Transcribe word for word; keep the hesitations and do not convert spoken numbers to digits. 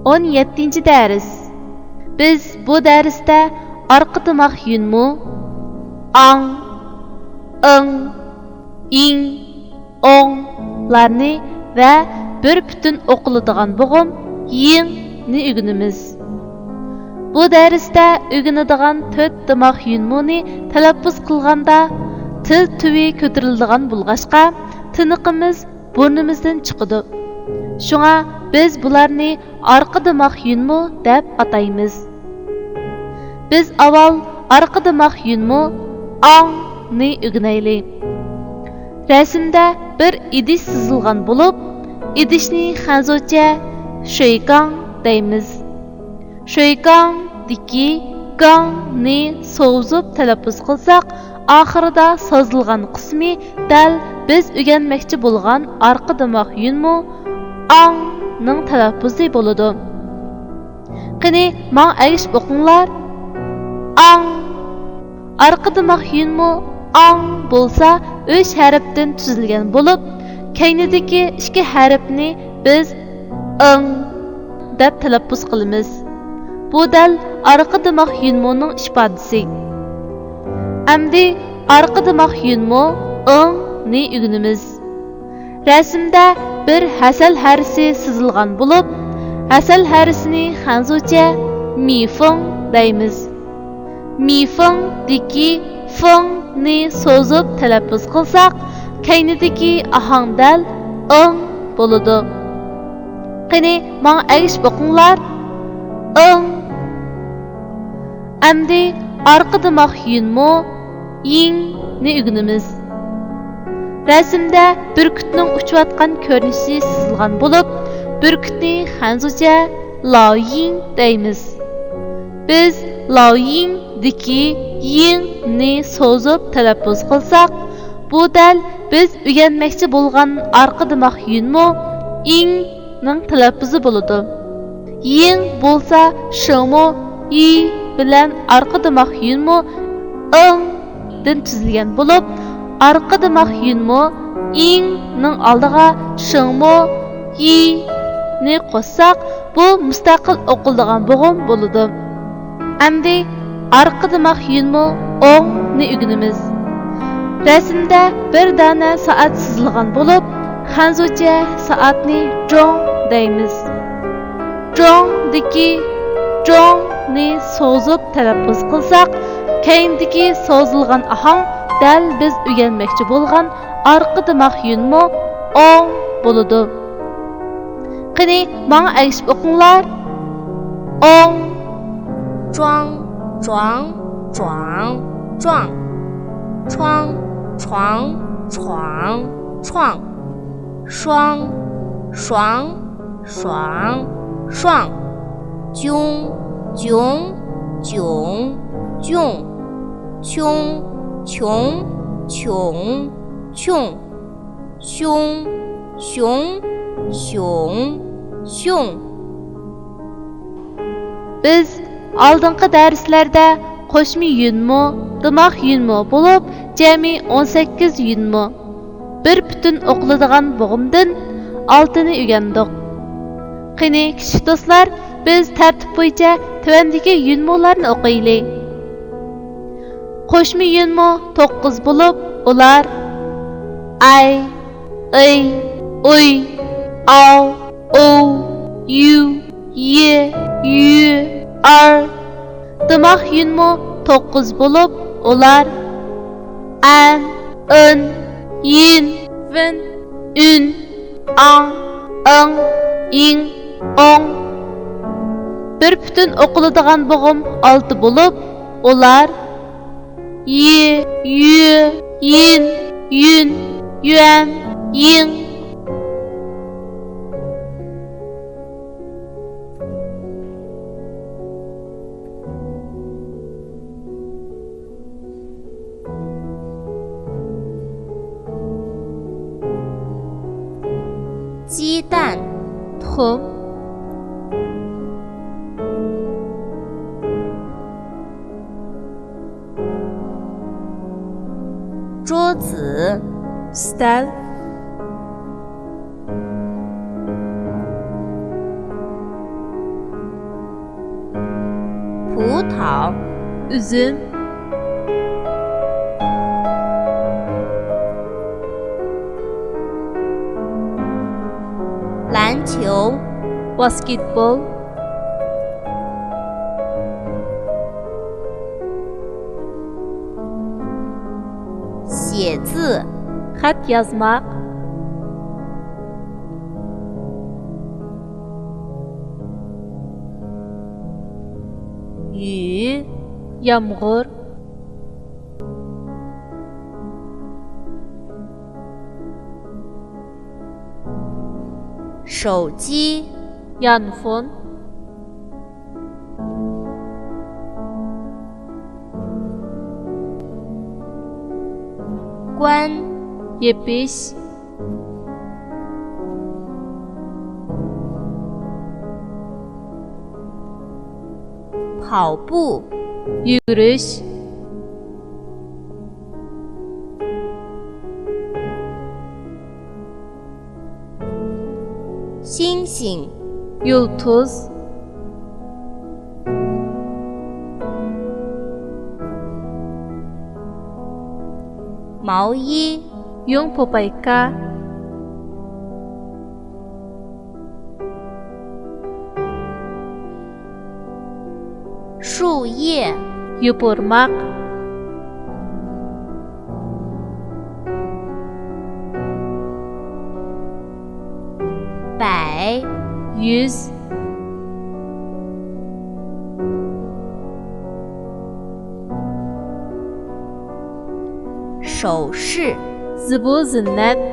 ئون يەتتىنچى دەرس. بىز بۇ دەرستە ئارقا دىماغ يۇنمۇ، ئاڭ، ئىڭ، ئىڭ، ئوڭلارنى ۋە بىر پۈتۈن ئوقۇلىدىغان بوغۇم يىڭنى ئۆگىنىمىز. بۇ دەرستە ئۆگىنىدىغان تۆت دىماغ يۇنمۇنى تەلەپپۇز قىلغاندا تىل تۈۋى كۆتۈرۈلىدىغان بولغاچقا، تىنىقىمىز بۇرنىمىزدىن چىقىدۇ. شۇڭا بىز بۇلارنى ئارقا دىماغ يۇنمۇ دەپ ئاتايمىز. بىز ئاۋۋال ئارقا دىماغ يۇنمۇ، ئاڭنى ئۆگىنەيلى. رەسىمدە بىر ئىدىش سىزىلغان بولۇپ، ئىدىشنى خەنزۇچە شۇيكاڭ دەيمىز. شۇيكاڭدىكى گاڭنى سوزۇپ تەلەپپۇز قىلساق، ئاخىرىدا سوزۇلغان قىسمى دەل بىز ئۆگەنمەكچى بولغان ئارقا دىماغ يۇنمۇ، ئاڭنىڭ تەلەپپۇزى بولىدۇ. قېنى، ماڭا ئەگىشىپ ئوقۇڭلار. ئاڭ. ئارقا دىماغ يۇنمۇ ئاڭ بولسا، ئۈچ ھەرپتىن تۈزۈلگەن بولۇپ، كەينىدىكى ئىككى ھەرپنى بىز ئىڭ دەپ تەلەپپۇز قىلىمىز. بۇ دەل ئارقا دىماغ يۇنمۇنىڭ ئىپادىسى. ئەمدى ئارقا دىماغ يۇنمۇ ئىڭنى ئۆگىنىمىز. رەسىمدە بىر ھەسەل ھەرىسى سىزىلغان بولۇپ، ھەسەل ھەرىسىنى خەنزۇچە مىفېڭ دەيمىز. مىفېڭدىكى فېڭنى سوزۇپ تەلەپپۇز قىلساق، كەينىدىكى ئاھاڭ دەل ئىڭ بولىدۇ. قېنى، ماڭا ئەگىشىپ ئوقۇڭلار. ئىڭ. ئەمدى ئارقا دىماغ يۇنمۇ يىڭنى ئۆگىنىمىز. رەسىمدە بۈركۈتنىڭ ئۇچۇۋاتقان كۆرۈنۈشى سىزىلغان بولۇپ، بۈركۈتنى خەنزۇچە لاۋيىڭ دەيمىز. بىز لاۋيىڭدىكى يىڭنى سوزۇپ تەلەپپۇز قىلساق، بۇ دەل بىز ئۆگەنمەكچى بولغان ئارقا دىماغ يۇنمۇ ئىڭ نىڭ تەلەپپۇزى بولىدۇ. يىڭ بولسا شېڭمۇ يى بىلەن ئارقا دىماغ يۇنمۇ ئىڭ دىن تۈزۈلگەن بولۇپ، ئارقا دىماغ يۇنمۇ ئىڭ نىڭ ئالدىغا شېڭمۇ يى نى قوشساق، بۇ مۇستەقىل ئوقۇلىدىغان بوغۇم بولىدۇ. ئەمدى ئارقا دىماغ يۇنمۇ ئوڭنى ئۆگىنىمىز. رەسىمدە بىر دانە سائەت سىزىلغان بولۇپ، خەنزۇچە سائەتنى جوڭ دەيمىز. جوڭدىكى جوڭنى سوزۇپ تەلەپپۇز قىلساق، كەينىدىكى سوزۇلغان ئاھاڭ دەل بىز ئۆگەنمەكچى بولغان ئارقا دىماغ يۇنمۇ ئوڭ بولىدۇ. قېنى، ماڭا ئەگىشىپ ئوقۇڭلار. ئوڭ. 装، 装، 装، 装. 装، 装، 装، 装. 双，双，双，双。 炯， 炯， 炯， 炯。 穷， 穷， 穷， 穷。 胸， 胸， 胸。 بىز ئالدىنقى دەرسلەردە قوشما يۇنمۇ، دىماغ يۇنمۇ بولۇپ، جەمئىي ئون سەككىز يۇنمۇ، بىر پۈتۈن ئوقۇلىدىغان بوغۇمدىن ئالتىنى ئۆگەندۇق. قېنى، كىچىك دوستلار، بىز تەرتىپ بويىچە تۆۋەندىكى يۇنمۇلارنى ئوقۇيلى. قوشما يۇنمۇ توققۇز بولۇپ، ئۇلار ئەي، ئېي، ئۇي، ئاۋ، ئوۋ، يۇ، يې، يۈ، ئار. دىماغ يۇنمۇ توققۇز بولۇپ، ئۇلار ئەن، ئىن، يىن، ۋىن، ئۈن، ئاڭ، ئىڭ، ئىڭ، ئوڭ. بىر پۈتۈن ئوقۇلىدىغان بوغۇم ئالتە بولۇپ، ئۇلار يى، يۈ، يىن، يۈن، يۈەن، يىڭ. 鸡蛋。 تۇخۇم. 桌子。 ئۈستەل. 葡萄、 ئۈزۈم. 篮球、 ۋاسكېتبول. 写字、 خەت يازماق. 雨、 يامغۇر. 手机、 يانفون. 关、 يېپىش. 跑步、 يۈگۈرۈش. 星星、 يۇلتۇز. 毛衣、 يۇڭ پوپايكا. 树叶、 يوپۇرماق. 百、 يۈز. 首饰、 زىبۇ زىننەت.